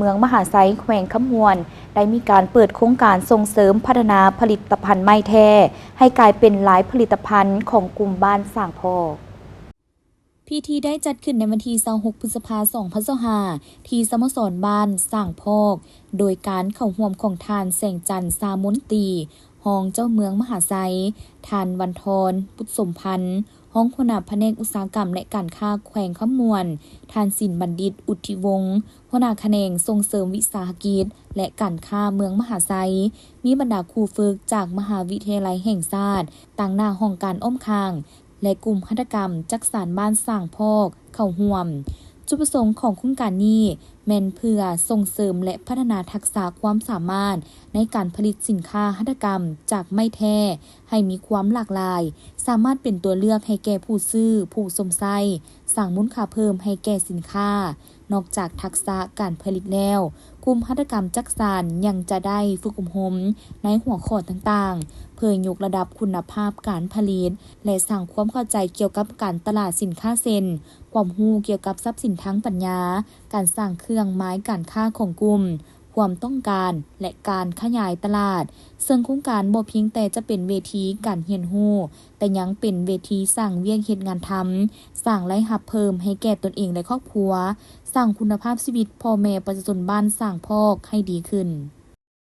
ເມືອງມະຫາໄຊ ແຂວງຄຳມ່ວນ ໄດ້ມີການເປີດໂຄງການສົ່ງເສີມພັດທະນາຜະລິດຕະພັນໄມ້ແທ້ ໃຫ້ກາຍເປັນລາຍຜະລິດຕະພັນຂອງກຸ່ມບ້ານສ້າງພອກ. ພິທີໄດ້ຈັດຂຶ້ນໃນວັນທີຊາວຫົກ ພຶດສະພາ ສອງພັນຊາວຫ້າ ທີ່ສະໂມສອນບ້ານສ້າງພອກ ໂດຍການເຂົ້າຮ່ວມຂອງທ່ານ ແສງຈັນ ຊາມົນຕີ ຮອງເຈົ້າເມືອງມະຫາໄຊ, ທ່ານ ວັນທອນ ປຸດສົມພັນ ຮອງຫົວໜ້າພະແນກອຸດສາຫະກຳ ແລະ ການຄ້າແຂວງຄຳມ່ວນ, ທ່ານ ສິນບັນດິດ ອຸດທິວົງ ຫົວໜ້າຂະແໜງສົ່ງເສີມວິສາຫະກິດ ແລະ ການຄ້າເມືອງມະຫາໄຊ, ມີບັນດາຄູຝຶກຈາກມະຫາວິທະຍາໄລແຫ່ງຊາດ, ຕາງໜ້າຫ້ອງການອ້ອມຂ້າງ ແລະ ກຸ່ມຫັດຖະກຳຈັກສານບ້ານສ້າງພອກເຂົ້າຮ່ວມ. ຈຸດປະສົງຂອງໂຄງການນີ້ແມ່ນເພື່ອສົ່ງເສີມ ແລະ ພັດທະນາທັກສະຄວາມສາມາດໃນການຜະລິດສິນຄ້າຫັດຖະກຳຈາກໄມ້ແທ້ໃຫ້ມີຄວາມຫຼາກຫຼາຍ, ສາມາດເປັນຕົວເລືອກໃຫ້ແກ່ຜູ້ຊື້, ຜູ້ຊົມໃຊ້, ສ້າງມູນຄ່າເພີ່ມໃຫ້ແກ່ສິນຄ້າ. ນອກຈາກທັກສະການຜະລິດແລ້ວ, ກຸ່ມຫັດຖະກຳຈັກສານຍັງຈະໄດ້ຝຶກອົບຮົມໃນຫົວຂໍ້ຕ່າງໆ ເພື່ອຍົກລະດັບຄຸນນະພາບການຜະລິດ ແລະ ສ້າງຄວາມເຂົ້າໃຈກ່ຽວກັບການຕະຫຼາດສິນຄ້າ ເຊັ່ນ ຄວາມຮູ້ກ່ຽວກັບຊັບສິນທາງປັນຍາ, ການສ້າງເຄື່ອງໝາຍການຄ້າຂອງກຸ່ມ, ຄວາມຕ້ອງການ ແລະ ການຂະຫຍາຍຕະຫຼາດ. ເຊິ່ງໂຄງການບໍ່ພຽງແຕ່ຈະເປັນເວທີການຮຽນຮູ້, ແຕ່ຍັງເປັນເວທີສ້າງວຽກເຮັດງານທຳ, ສ້າງລາຍຮັບເພີ່ມໃຫ້ແກ່ຕົນເອງ ແລະ ຄອບຄົວ, ສ້າງຄຸນນະພາບຊີວິດພໍ່ແມ່ປະຊາຊົນບ້ານສ້າງພອກໃຫ້ດີຂຶ້ນ.